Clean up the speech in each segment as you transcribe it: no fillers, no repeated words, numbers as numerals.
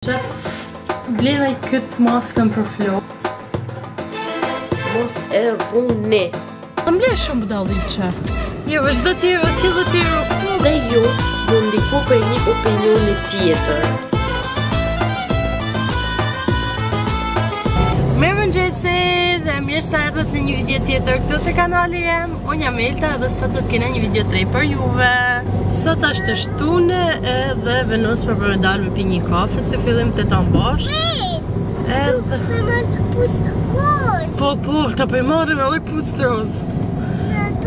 Bleva i këtë maskën për flokë. Mos e rruni. Më ble shumë budalliqe. Jo, vazhdo ti, ti dhe ti këtu. Dhe ju më ndiku për një opinioni tjetër. Mirëmëngjesi dhe mirë se erdhët në një video tjetër këtu te kanali jem. Unë jam Elta dhe sot do të kena një video të re për juve. Sot është e shtune edhe vendos për me dalë me pi një kafe si fillim të tanë bashkë. Edhe... Po, po, ta po i marrim edhe këpucë të rozë.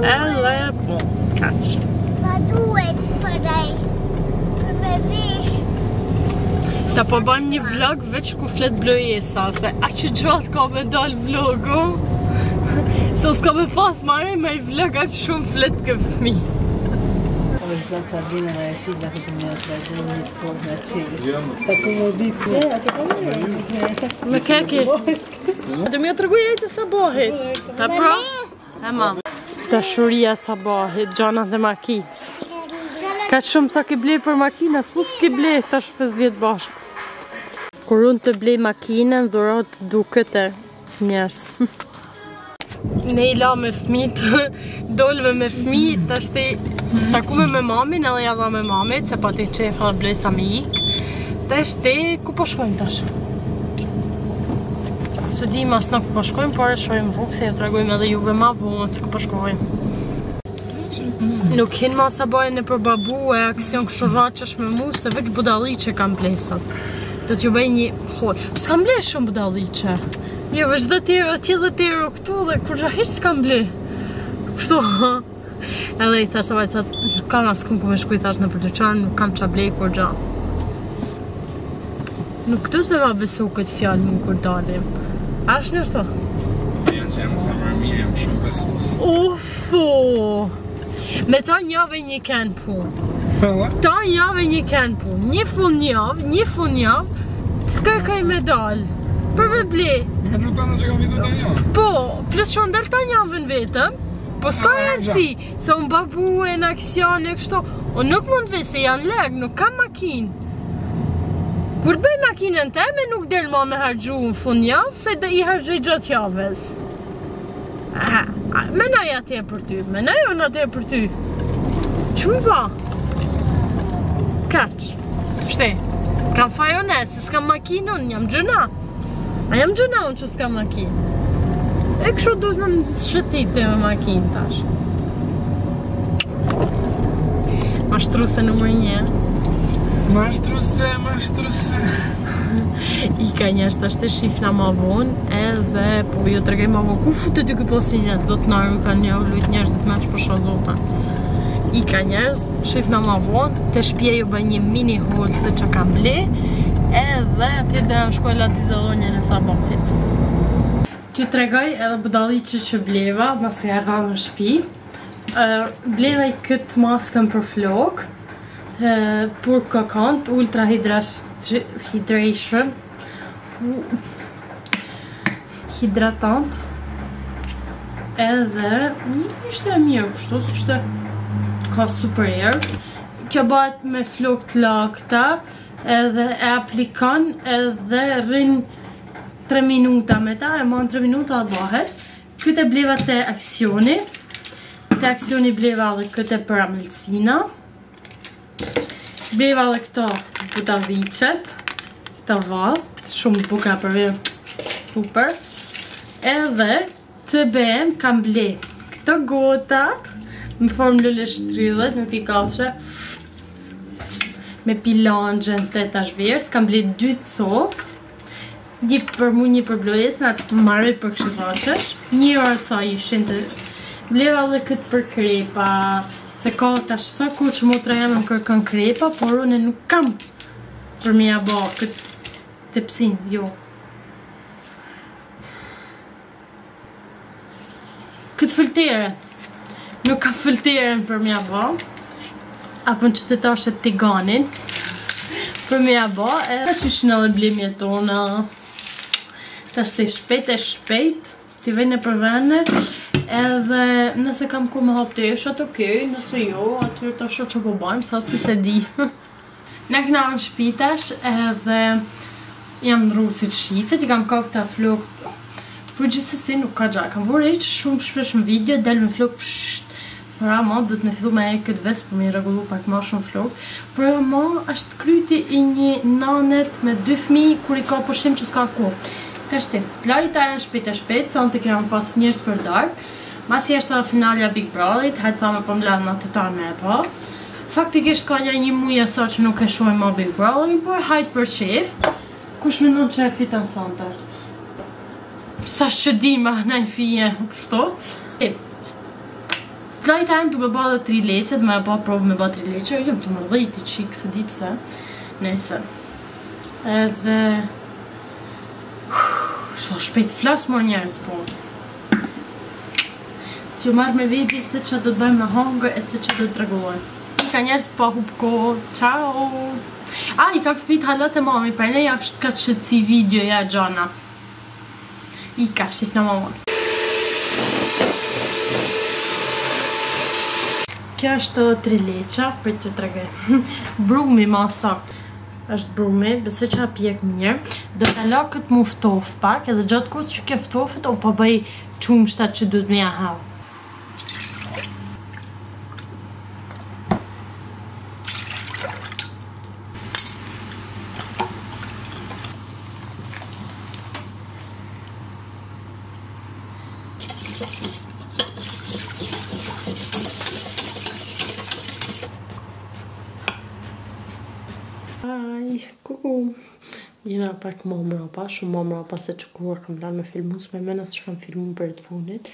Edhe, po, kaq. Ma duhet për ai, për me vish. Ta po bëjmë një vlog veç ku flet Blojesa, se aq që gjatë ka me dal vlogu. Se s'ka me pas marre me i vlog aq shumë flet kë fëmi. Me keki. Dhe më tregoj e të sabahit. Ta pro? E ma. Dashuria sabahit, gjanat e makinës. Ka shumë sa ke ble për makina, s'mu s'ke ble tash 5 vjet bashkë. Kur unë të blej makinën, dhurat duket e njerës. Ne i la me fmit, dolme me fmit, tash te takume me mamin edhe ja dha me mamit, se pati qef edhe blej sa me ik. Tash te, ku po shkojmë tash? Së di mas në ku po shkojmë, por e shohim rrugë se ju tregojmë edhe juve ma vonë se ku po shkojmë. Nuk hin ma sa bajnë për babu e aksion kështu rraqesh me mu, se veç budalliqe kam ble sot. Do t'ju bëj një haul. S'kam ble shumë budalliqe. Jo, veç 10 euro, 10 euro këtu dhe kur hiç s'kam ble. Kështu, ha. Edhe i thash sa vajtë, nuk kam as ku me shku i thash në për dyqan, nuk kam qa blej kur gja. Nuk du të me ma besu këtë fjalë mu kur dalim. A është në ashtu? Ja që jam sa më mirë, jam shumë besus. Ufo! Me ta njave një ken punë. Ta njave një ken punë. Një fund javë, një fund javë, s'kërkoj me dal. Për me ble. Me gjuta në që kam vitu të javë. Po, plus që unë dal ta javën vetëm, po s'ka rëndësi, se unë babu e në aksion e kështu, unë nuk mund të ve se janë lërë, nuk kam makinë. Kur të bëj makinën teme, nuk del ma me harxhu në fund javë, se dhe i harxhoj gjatë javës. Aha, menoj atje për ty, menoj unë atje për ty. Që më ba? Kaq. Shte, kam faj unë, se s'kam makinë unë, jam gjëna. A jam gjëna unë që s'kam makinë? E kështu duhet me më shëtite me makinë tash. Mashtruse numër një. Mashtruse, mashtruse. I ka njerëz tash të shifna ma vonë, edhe po ju tregoj ma vonë. Ku futet ty ky posi njerëz, zot na ju kanë një lut njerëz të më po shoh zotën. I ka njerëz, shifna ma vonë, te shtëpia ju bëj një mini haul se që kam ble, edhe atje do jam shkoj la dizellonjën e sabahit. T'ju tregoj edhe budalliqe që bleva, masi erdha në shtëpi. Bleva i këtë maskën për flok, Pure Coconut Ultra Hydration Hidratant edhe ishte e mirë kështu, s'ishte ka super erë. Kjo bëhet me flok të lagta edhe e aplikon edhe rrin 3 minuta me ta, e man 3 minuta dhe bëhet. Këtë e bleva te aksioni. Te aksioni bleva edhe këtë për amëlsina. Bleva edhe këto budalliqet, këto vast, shumë bukura për verë, super. Edhe te BM kam ble këto gotat në formë lule shtrydhet me pi kafshe, me pi langjen të tash verës, kam ble dy copë, një për mu, një për Blojesën, atë marrë për këshillaqesh, një orë sa ishin të bleva edhe këtë për krepa, se ka tash sa kohë që motra jeme më kërkon krepa, por unë nuk kam për me ja bo këtë tepsin, jo. Këtë fëltere, nuk ka fëlteren për me ja bo, apo në që të tashe tiganin, për me ja bo, edhe që ishin edhe blemje tona, tash të shpejt e shpejt, t'i vej nëpër vene, edhe nëse kam ku me hap teshat, okej, nëse jo, atëherë ta shoh që po bajmë, sa s'ki se di. Na kena ardh në shpi tash edhe jam ndrru si që shifet, i kam kap këta flokt Por gjithsesi nuk ka gja, kam vu re që shumë shpesh në video del me flokë fsht Por ama duhet me fillu me e këtë ves për me i rregullu pak ma shumë flokë Por ama është kryti i një nanet me dy fmi kur i ka pushim që s'ka kohë Tashti, lajta e shpejt e shpejt, sonte kena me pas njerëz për darkë Masi është edhe finalja Big Brotherit, hajtë thamë po mbledhna të tanë me e pa Faktikisht ka nja një muj e sa që nuk e shohim ma Big Brotherin, por hajtë për qef Kush mendon që e fiton sonte? Sa që di ma në fije, kështu E, Lajta janë tu me ba dhe trileqe, dhe me ba provë me ba trileqe, jam të mërdhiti qikë, se di pse. Nese. Edhe... Sa shpejt flas mor njerëz, po. Që marrë me veti se që do të bëjmë me hangër e se që do të rregullojmë. Ika njerëz pa hup kohë. Ciao! A, i kam fëmijët hala te mami, pra ne jashtë ka qëtësi video ja gjana. Ika, shifna ma vonë. Kjo është edhe trileqa, për t'ju tregoj. Brumi ma sakt. është brumi, besoj që a pjek mirë. Do të la këtë mu ftof pak, edhe gjatë kohës që kjo ftofet, o po bëj qumshtat që duhet me ja hedh. Aj, kuku. Jena pak më mrapa, shumë më mrapa se që kur kam lanë me filmu, s'me mena se që kam filmu për të fundit.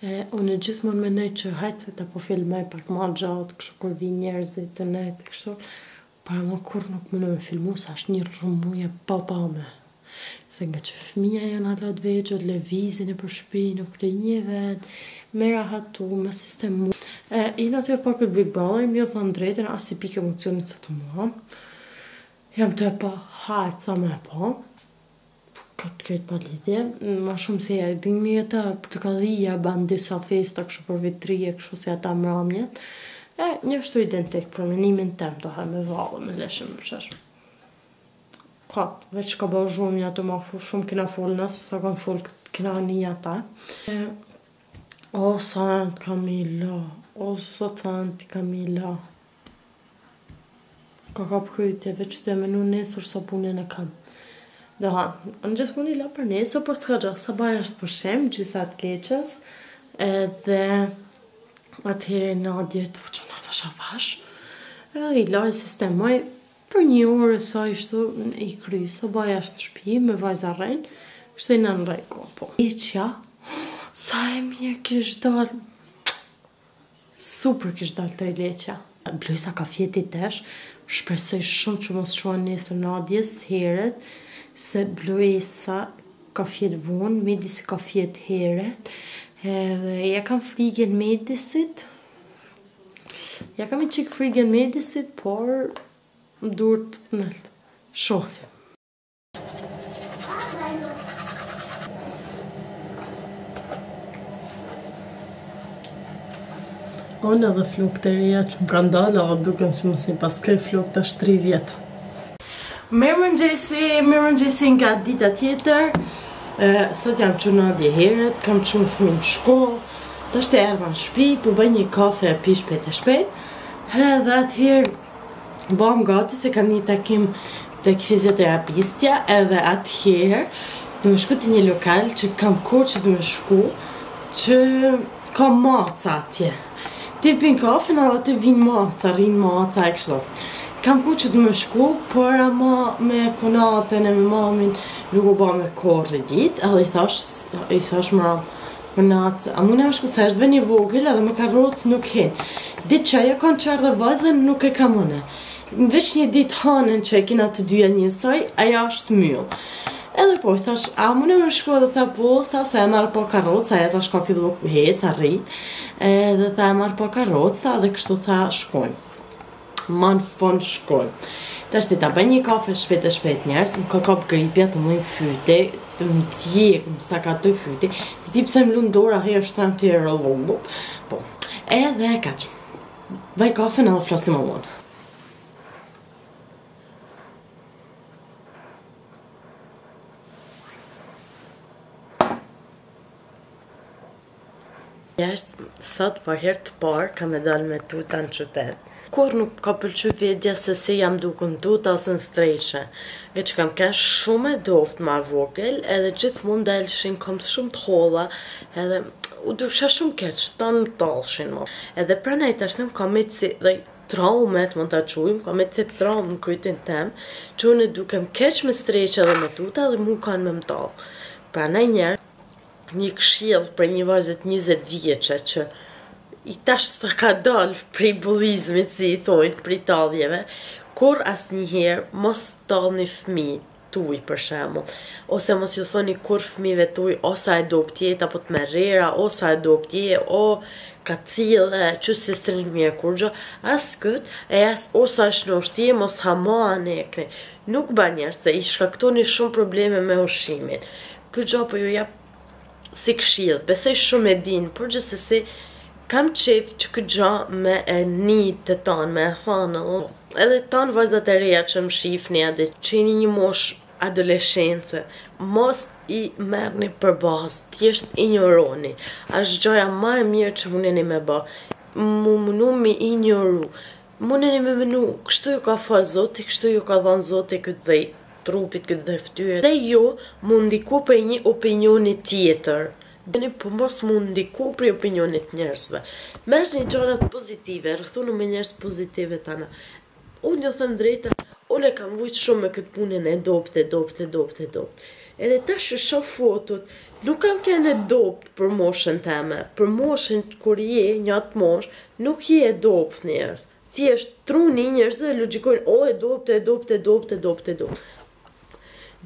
E, unë gjithmonë menoj që hajtë të po filmoj pak ma gjatë, kështu kur vi njerëzit të nejtë, kështu. Por ama kurrë nuk mundem me filmu se është një rrëmujë e papame. Se nga që fëmija janë hala të vegjël, lëvizin nëpër shtëpi, nuk rrinë një vend, me rahatu, me sistemu. E, jena tu e pa këtë Big Brother, me ju thënë drejtën, as i pikë emocionit së të mua. Jam tu e pa hajt sa me e pa. Këtë krejt pa lidhje, ma shumë se ja, dini ata portokallia ban disa festa kështu për vit të ri e kështu si ata mramjet. E, njashtu identik për menimin tem të haj me valle, me leshë me pëshesh. Ka, veç ka ba zhurmë një aty ma shumë kena folë na, se sa kam folë kena një ata. E, o, sa në kam i la, o, zot sa në kam i la. Ka kap krytje, veç të e menu nesër sa punën e kam. Doha, unë gjithmonë i la për nesër, por s'ka gja, sabah është pushim, gjysa të keqës, edhe atëherë Nadje të po qëna avash avash, edhe i la i sistemoj, për një orë sa ishtu i kry, sabah është në shtëpi, me vajza rrenë, kështu i në në rregull, po. Eqja, sa e mirë kish dalë, Super kish dalë trileqja. Blojsa ka fjeti tesh, shpresoj shumë që mos quan nesër Nadjes heret, se Blojsa ka fjet vonë, Medisi ka fjet heret, edhe ja kam frigën Medisit, ja kam i qik frigën Medisit, por durt nalt. Shofim. Unë edhe flokët e reja që më kanë dalë, edhe dukem si mos i paskoj flokët tash 3 vjet. Mirëmëngjesi, mirëmëngjesi nga dita tjetër. E, sot jam çu Nadje herët, kam çu fëmijën në shkollë. Tash të erdha në shtëpi, po bëj një kafe e pi shpejt e shpejt. Edhe atëherë Bëhem gati se kam një takim tek fizioterapistja edhe atëherë do me shku te një lokal që kam kohë që do me shku që ka maca atje. Ti pin kafen edhe aty vinë maca, rrinë maca e kështu. Kam kohë që do me shku, por ama me kunatën e me mamin nuk u ba me kohë ditë, edhe i thash, i thash më Kunat, a muna me shku se është vend i vogël edhe me karrocë nuk hin. Ditë që ajo ka në çerdhe vajzën nuk e kam unë. Veç një ditë hanën që e kina të dyja njësoj, ajo është myll. Edhe po, i thash, a muna me shku edhe tha po, tha se e marr po karrocë, ajo tash ka fillu hec, arrit. Edhe tha e marr po karrocë, tha dhe kështu tha shkojmë. Ma në fund shkojmë. Tash ti ta bëj një kafe shpejt e shpejt njerëz, më ka kap gripja të më fyti, të më djeg, më sakatoj fyti. S'di pse më lun dora herë shtrem të herë rrollu. Po, edhe kaq. Bëj kafen edhe flasim më vonë. Njerëz, sot për herë të parë kam me dalë me tuta në qytet. Kurrë nuk m'ka pëlqy vetja se si jam dukë në tuta ose në streqe. Ngaqë kam kenë shumë e dobët ma vogël edhe gjithmonë delshin këmbët shumë të holla edhe u duksha shumë keq, tanë më tallshin mo. Edhe pranaj tash më ka met si dhe traume, mund ta quajmë, ka met si traumë në krytin tem, që unë dukem keq me streqe dhe me tuta dhe mu kanë me më tall. Pranaj njerëz, një këshillë prej një vajze të 20 vjeçe që i tash sa ka dalë prej bullizmit si i thojnë, prej talljeve, kurrë asnjëherë mos tallni fëmijët tuj për shembull, ose mos ju thoni kurrë fëmijëve tuj o sa e dobt je, apo të merr era, o sa e dobt je, o kacille, që si s'të mirë kurgjo, as kët, e as o sa e shnosht je, mos ha ma anë Nuk ban njerëz, se i shkaktoni shumë probleme me ushqimin. Këtë gjë po ju jap si këshillë, besoj shumë e din, por gjithsesi kam qef që këtë gjë me e ni të tanë, me e thanë, edhe tanë vajzat e reja që më shifni, edhe që jeni një moshë adoleshence, mos i merrni për bazë, thjesht injoroni. Është gjëja më e mirë që mundeni me bë. Mu mundu me injoru. Mundeni me menu, kështu ju ka falë Zoti, kështu ju ka dhanë Zoti këtë dhe trupit, këtë dhe fytyrë. Dhe ju mu ndiku prej një opinioni tjetër. Deni po mos mu ndiku prej opinionit njerëzve. Merrni gjërat pozitive, rrethonu me njerëz pozitive tana. Unë ju them drejtën, unë e kam vujt shumë me këtë punën e dobt, e dobt, e dobt, e dobt. Edhe tash që shoh fotot, nuk kam qenë e dobt për moshën teme, për moshën kur je një atë moshë, nuk je e dobt njerëz. Thjesht truni i njerëzve logjikojnë, o e dobt, e dobt, e dobt, e dobt, e dobt.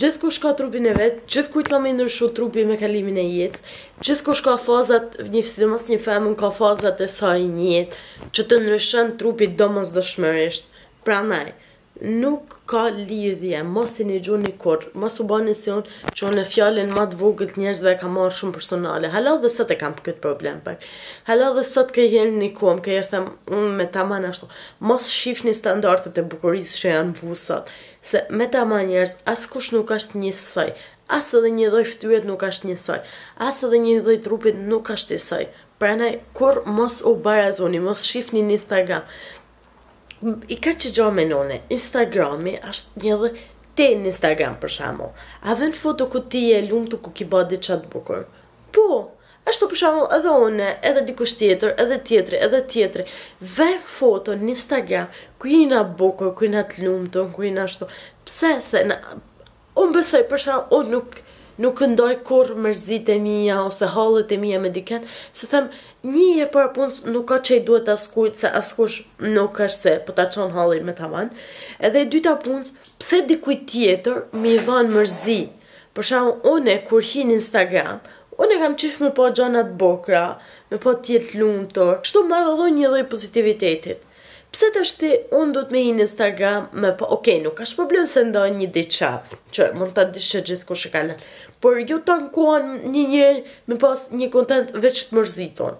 Gjithkush ka trupin e vet, gjithkujt ka me ndryshu trupi me kalimin e jetës, gjithkush ka fazat, një sidomos një femën ka fazat e saj në jetë, që të ndryshon trupi domosdoshmërisht. Prandaj, nuk ka lidhje, mos i nigjoni kurr, mos u bani si unë, që unë fjalën ma të vogël të njerëzve e kam marrë shumë personale. Hala dhe sot e kam këtë problem pak. Hala dhe sot ka herë një kom, ka herë them unë me taman ashtu. Mos shifni standardet e bukurisë që janë vu sot. Se me taman njerëz, askush nuk është njësoj. As edhe një lloj fytyret nuk është njësoj. As edhe një lloj trupit nuk është njësoj. Prandaj kurr mos u barazoni, mos shifni në Instagram. I ka që gjo menone, Instagrami është një dhe te në Instagram për shembull. A vën foto ku ti je lumtur ku ki ba diçka të bukur? Po, ashtu për shembull edhe unë, edhe dikush tjetër, edhe tjetri, edhe tjetri, vën foto në Instagram ku jena bukur, ku jena të lumtur, ku jena ashtu. Pse se na Unë besoj për shembull, unë nuk nuk ndaj kurrë mërzitë e mia ose hallet e mia me dikën, se them një e para punës nuk ka që i duhet askujt, se askush nuk është se po ta çon hallin me taman. Edhe e dyta punës, pse dikujt tjetër me i dhanë mërzi? Për shembull, unë kur hi në Instagram, unë e kam qef me pa gjana të bukura, me pa të jetë lumtur. Kështu marr edhe një lloj pozitivitetit. Pse tash ti unë duhet me hi në Instagram me pa, okej, nuk është problem se ndaj një diçka, që mund ta dish që gjithkush e ka lënë, por ju ta nkohan një njeri me pas një kontent veç të mërzitun.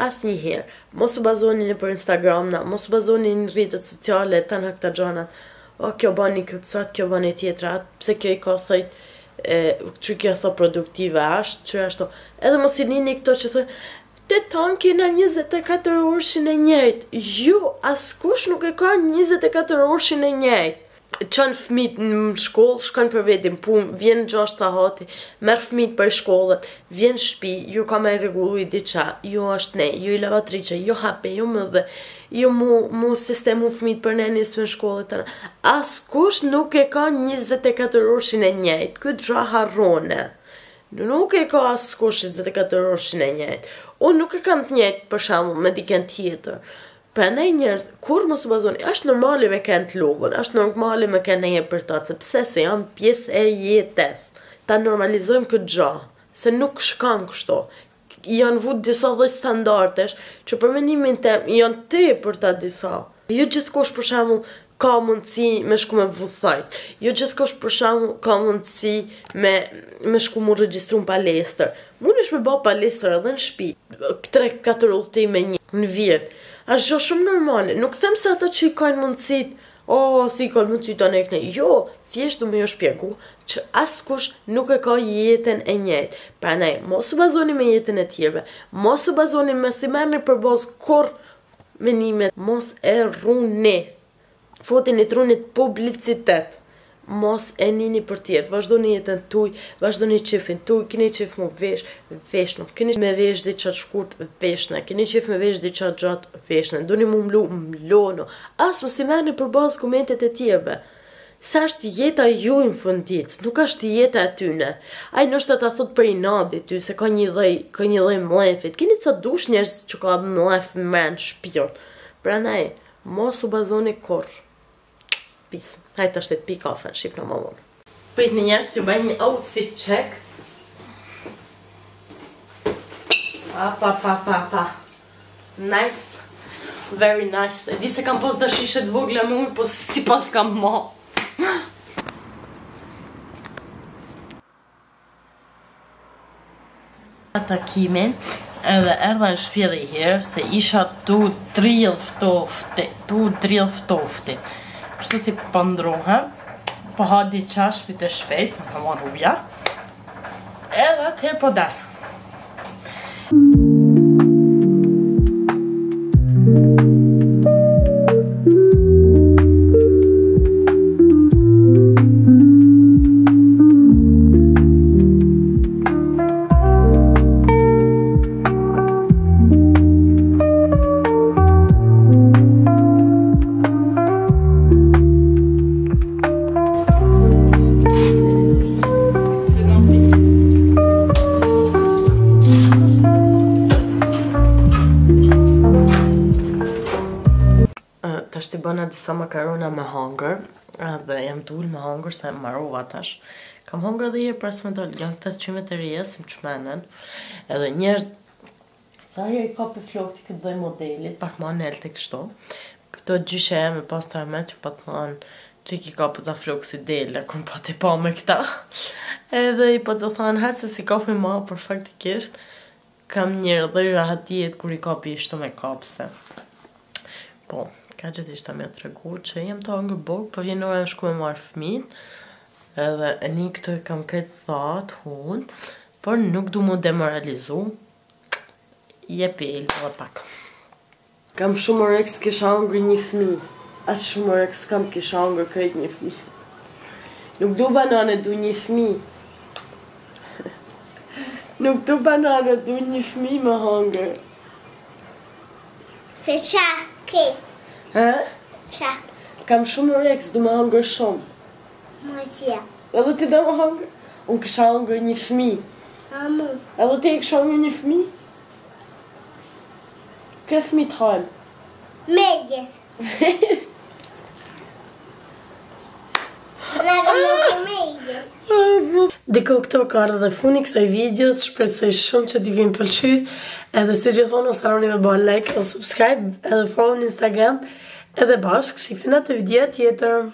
Asnjëherë, mos u bazoni në për Instagram, na, mos u bazoni në rrjetet sociale, tana këta gjanat. O, kjo bani këtë sot, kjo bani tjetra, atë, pse kjo i ka thojt, e, që kjo sa produktive është, që ashtu. Edhe mos i nini këto që thojnë, Te tanë kena 24 orëshin e njëjtë. Jo, askush nuk e ka 24 orëshin e njëjtë. Çon fëmijët në shkollë, shkon për vetin punë, vjen 6 sahati, merr fëmijët për shkollët, vjen në shtëpi, ju ka me rregullu diçka, ju është ne, ju i lavatriçe, ju hape, ju më dhe, ju mu, mu sistemu fëmijët për ne nisë në shkollë të Askush nuk e ka 24 orëshin e njëjtë, këtë gja harrone. Nuk e ka askush 24 orëshin e njëjtë. Unë nuk e kam të njëjtë për shembull me dikën tjetër. Prandaj njerëz, kur mos u bazoni, është normale me kenë të lodhun, është normale me kenë një për ta, sepse se janë pjesë e jetës. Ta normalizojmë këtë gjë, se nuk shkon kështu. Janë vu disa lloj standardesh që për mendimin tem janë tepër ta disa. Jo gjithkush për shembull ka mundësi me shku me vu thojt. Jo gjithkush për shembull ka mundësi me me shku mu regjistru në palestër. Mundesh me ba palestër edhe në shtëpi, 3-4 udhëtime një në vjet. Është gjë shumë normale. Nuk them se ata që i kanë mundësit, o, oh, si i kanë mundësit anë e këne. Jo, Thjesht du me ju shpjegu që askush nuk e ka jetën e njëjtë. Prandaj, mos u bazoni me jetën e tjerëve, mos u bazoni mos i merrni për bazë kurrë menimet, mos e rruni. Futini trunit publicitet. Mos e nini për tjerë, vazhdoni jetën tuj, vazhdoni qefin tuj, keni qef mu vesh, veshnu, keni me vesh diçka të shkurt, veshne, keni qef me vesh diçka të gjatë, veshne, doni mu mlu, mlonu, as mos i merrni për bazë komentet e tjerëve. Se është jeta juj në fund ditë, nuk është jeta e tyne. Ai ndoshta ta thot për inati ty, se ka një lloj, ka një lloj mllefit. Keni ca dush njerëz që ka mllef mren shpirt. Prandaj, mos u bazoni kurrë. Peace. Hajde tash të pi kafen, shifna më vonë. Pritni njerëz t'ju bëj një outfit check. Pa, pa, pa, pa, pa. Nice. Very nice. E di se kam pas da shishe të vogla me ujë, po si pas kam mo. Takimin, edhe erdha në shtëpi edhe i herë, se isha tu drill ftofti, tu drill ftofti. Kështu si po ndrohem, po ha diçka shpejt e shpejt, se më ka marrë uja. Edhe atëherë po dal. Tash t'i bëna disa makarona me hangër Edhe jam tu ul me hangër se marova tash Kam hangër edhe herë para se me dal Janë këta qimet e reja si më çmenën Edhe njerëz Sa herë i kapi flokët këtë lloj modelit Pak ma nelt e kështu Këto gjyshe e me pastra me që pa të thonë Që ki kapë ta flokë si dele Kur pa të pa me këta Edhe i pa të thonë Hajtë se si kapi ma Por faktikisht Kam një lloj rahatije kur i kapi ishtu me kapse. Po, ka gjithë ishta me tregu që jam tu hangër bukë, po vjen ora me shku me marrë fmit, edhe e një këtë kam këtë thatë, hund, por nuk du mu demoralizu, jepi edhe pak. Kam shumë oreks kisha hangër një fmi. Aq shumë oreks kam kisha hangër krejt një fmi. Nuk du banane, du një fmi. Nuk du banane, du një fmi me hangër. Fe qa, ke? Ha? Qa? Kam shumë oreks, du me hangër shumë. Mos ja. Edhe ti do me hangër? Unë kisha hangër një fmi. Amu. Edhe ti e kisha hangër një fmi? Kë fmi të hajmë? Medjes. Na kam më medjes. Diku këtu ka ardhur dhe fundi kësaj videos, shpresoj shumë që t'ju kenë pëlqy. Edhe si gjithmonë mos harroni me bë like dhe subscribe, edhe follow në Instagram, edhe bashkë shihemi te video tjetër.